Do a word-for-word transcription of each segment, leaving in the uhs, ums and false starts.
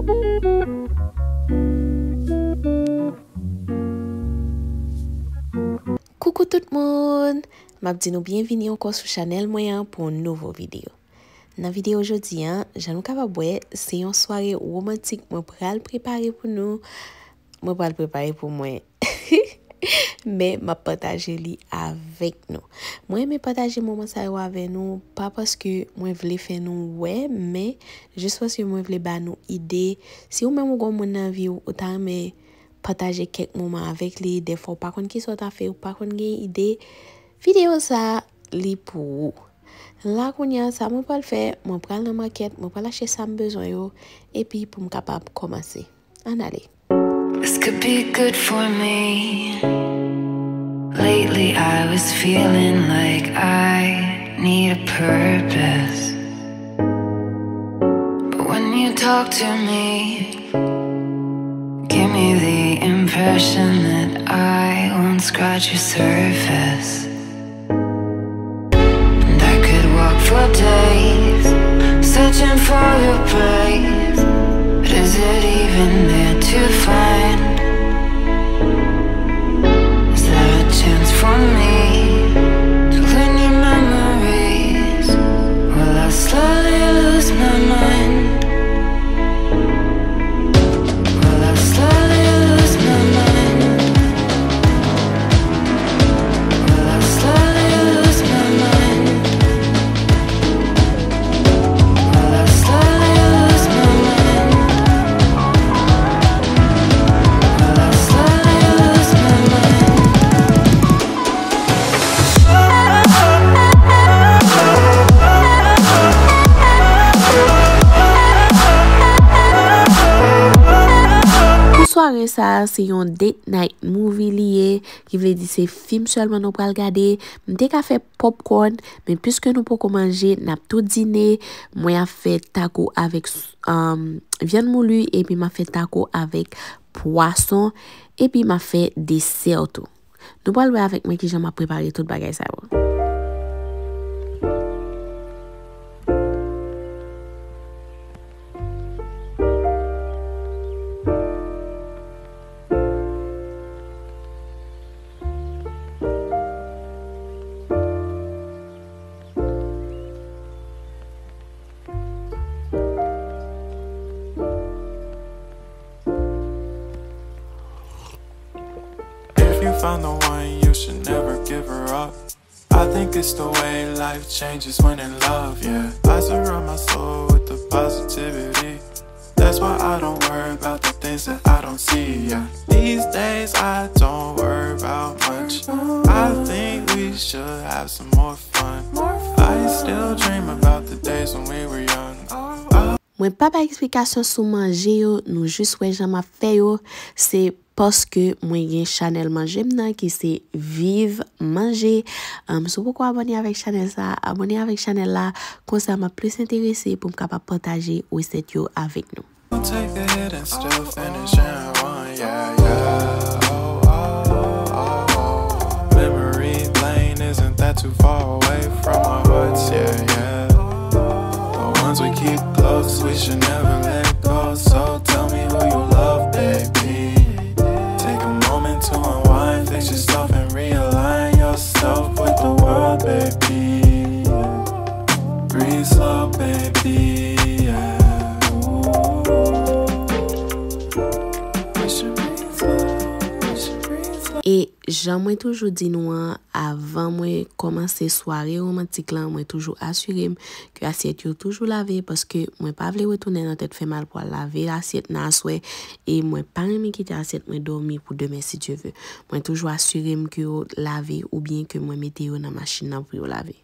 Koukou tout moun! M ap di nou byenvini ankò sou chanèl mwen an pou yon nouvo videyo. Nan videyo jodi a, jan nou kapab wè, se yon sware womantik mwen pral prepare pou nou. Mwen pral prepare pou mwen. Men m ap pataje li avèk nou. Mwen renmen pataje moman sa yo avè nou, pa paske mwen vle fè nou wè, men jis paske mwen vle ba nou ide. Si ou menm ou gon moun nan vi w, ou ta renmen pataje kèk moman avèk li, dèfwa ou pa konn kisa w ta fè, ou pa konn gen ide, videyo sa, li pou ou. La kounye a, sa mwen pral fè, mwen pral nan makèt, mwen pral achte sa m bezwen yo, epi pou m kapab kòmanse. Ann ale. This could be good for me. Lately, I was feeling like I need a purpose. But when you talk to me, give me the impression that I won't scratch your surface. And I could walk for days, searching for your praise. But is it even there to find? Is there a chance for me to learn your memories? Will I slowly lose my mind? Will I slowly lose my mind? Will I slowly lose my mind? Will I slowly lose my mind? Will I slowly lose my mind? Pou sware sa a, se yon date night movie li ye, ki vle di se fim sèlman nou pral gade. M te ka fè popcorn, men piske nou poko manje, n ap tou dine. Mwen ap fè tako avèk, um, vyann mouli, epi m ap fè tako avèk pwason, epi m ap fè desè tou. Nou pral wè avèk mwen kijan m ap prepare tout bagay sa yo. If you find the one, you should never give her up. I think it's the way life changes when in love, yeah. I surround my soul with the positivity. That's why I don't worry about the things that I don't see, yeah. These days I don't worry about much. I think we should have some more fun. I still dream about the days when we were young. Mwen pa bay eksplikasyon sou manje yo, nou jis wè jan m ap fè yo. Se paske mwen gen chanèl manje m nan ki se Viv Manje. Um, si w poko abòne avèk chanèl sa, abòne avèk chanèl la. Konsa m ap plis enterese pou m kapab pataje resèt yo avèk nou. Take a hit and still finish in one, yeah, yeah. Oh, oh, oh, oh. Memory lane isn't that too far away from our hearts, yeah, yeah. The ones we keep close, we should never let go. So tell me who you love, baby. Take a moment to unwind, fix yourself and realign yourself with the world, baby. Breathe slow, baby, yeah. Ooh. We should breathe slow, we should breathe slow. E jan mwen toujou di nou an, avan mwen kòmanse sware womantik lan, mwen toujou asire m ke asyèt yo toujou lave, paske mwen pa vle retounen nan tèt fè mal pou al lave asyèt nan aswè, e mwen pa renmen kite asyèt mwen dòmi pou demen, si Dye ve. Mwen toujou asire m ke yo lave oubyen ke mwen mete yo nan machin nan pou yo lave.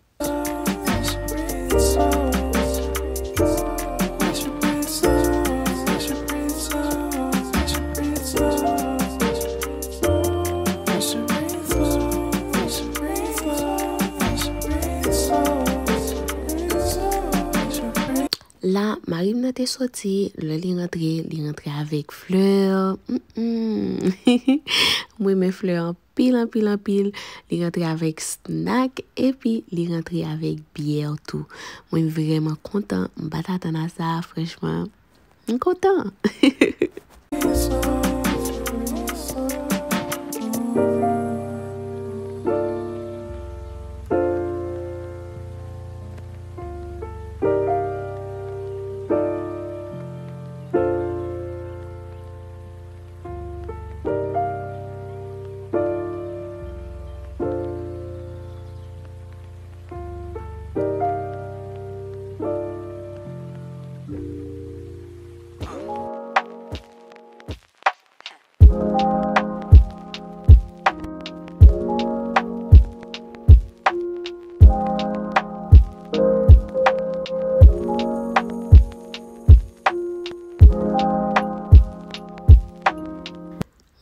La, mari m nan te soti, lè li rantre, li rantre avèk flè. Mm, mm. Mwen renmen flè anpil, anpil, anpil. Li rantre avèk snack, epi li rantre avèk byè tou. Mwen vrèman kontan, m pa t atann a sa, franchman. M kontan.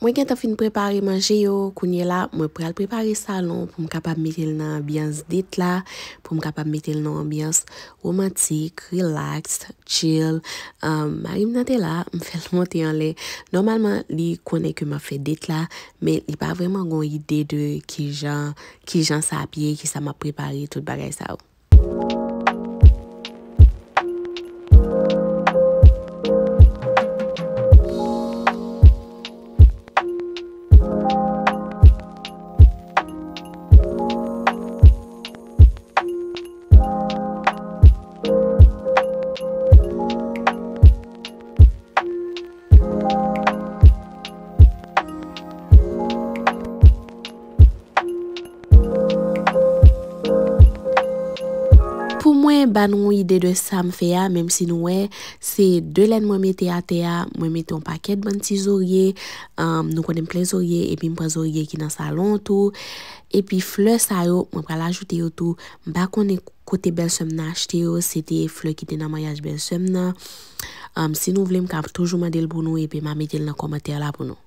Mwen gentan fin prepare manje yo, kounye la, mwen pral prepare salon pou m kapab mete l nan anbyans det la, pou m kapab mete l nan anbyans womantik, relax, chill. Um, mari m nan te la, m fè l monte anlè. Nòmalman, li konnen ke m ap fè det la, men li pa vrèman gon ide de kijan, kijan sa ap ye, kisa m ap prepare, tout bagay sa yo. Pou mwen, ba nou yon ide de sa m fè a, menm si nou wè, se de lèn mwen mete atè a, mwen mete yon pakèt bann ti zorye, um, nou konnen m plen zorye, epi m pran zorye ki nan salon tou, epi flè sa yo, mwen pral ajoute yo tou, m pa konnen kote bèlsè m nan achte yo, se te flè ki te nan maryaj bèlsè m nan. Um, si nou vle, m ka toujou mande l pou nou, epi m a mete l nan kòmantè la pou nou.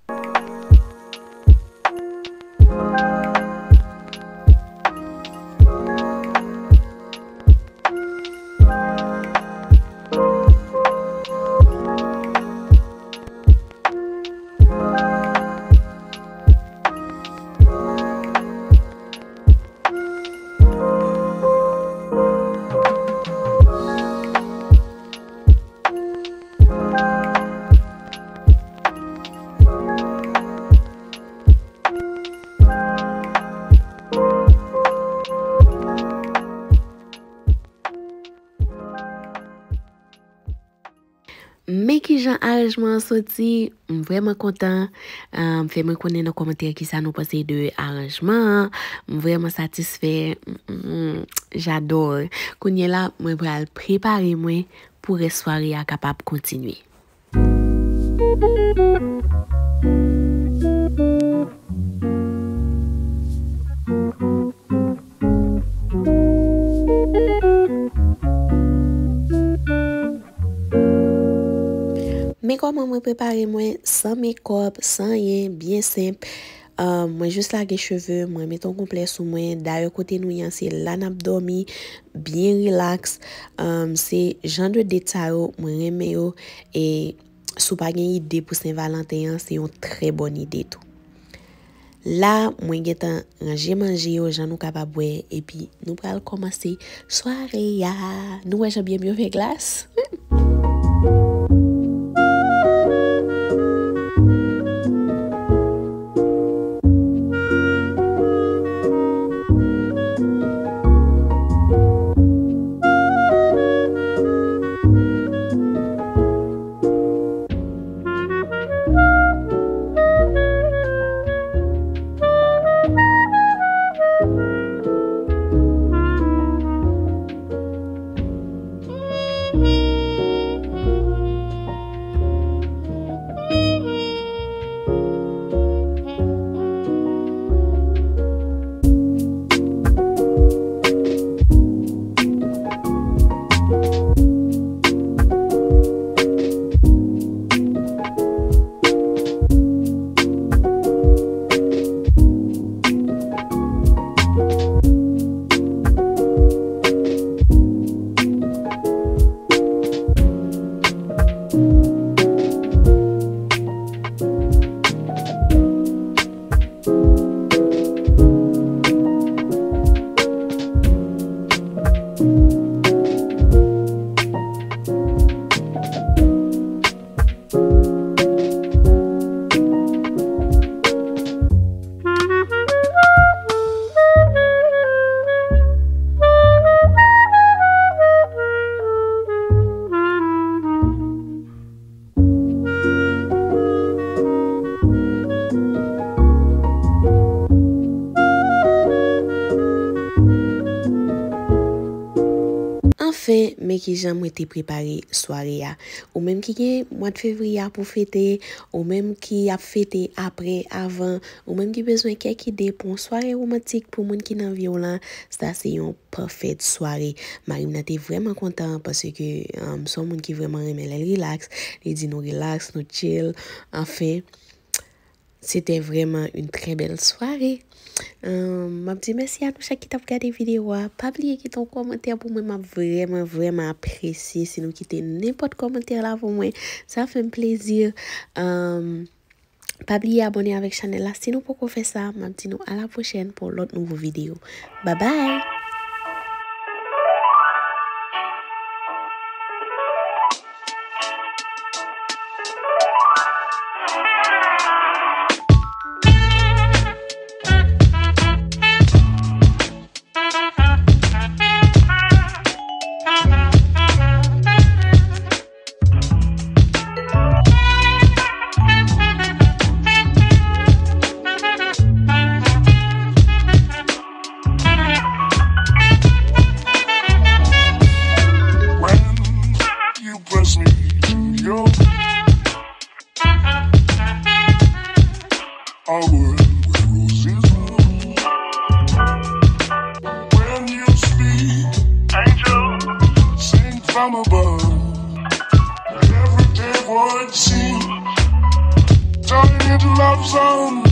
Men kijan aranjman an soti, m vrèman kontan. Ah, fè mwen konnen nan kòmantè kisa nou panse de aranjman an. M vrèman satisfè. Mm, mm, mm, j'adore. Kounye la, mwen pral prepare mwen pou rès sware a kapab kontinye. Men kòman mwen prepare mwen san mekòp, san anyen, byen senp. Ah, mwen jis lage cheve, mwen met yon konplè sou mwen. Dayè kote nou ye an, se la n ap dòmi, byen rilaks. Ah, se jan de det sa yo, mwen renmen yo. E si w pa gen ide pou Sen Valanten an, se yon trè bòn ide tou. La, mwen gentan ranje manje yo jan nou kapab wè, epi nou pral kòmanse sware a. Nou wè jan byenm yo fè glas? kijan mwen te prepare sware a. Ou menm ki gen mwa fevriye a pou fete, ou menm ki ap fete apre, avan, ou menm ki bezwen kèk ide pou yon sware womantik pou moun ki nan vi w lan, sa se yon pafè sware. Mari m nan te vrèman kontan paske, um, se yon moun ki vrèman renmen lè l rilaks. Li di nou rilaks, nou chill. Anfen, se te vrèman yon trè bèl sware. Um, m ap di mèsi a nou chak ki t ap gade videyo a. Pa bliye kite yon kòmantè pou mwen. M ap vrèman, vrèman apresye si nou kite nenpòt kòmantè la pou mwen. Sa fè m plezi. Um, pa bliye abòne avèk chanèl la si nou poko fè sa. M ap di nou a la pwochèn pou yon lòt nouvo videyo. Bye bye! When you press me to your a world where roses bloom. When you speak, angels sing from above. Every day word seems turning into love songs.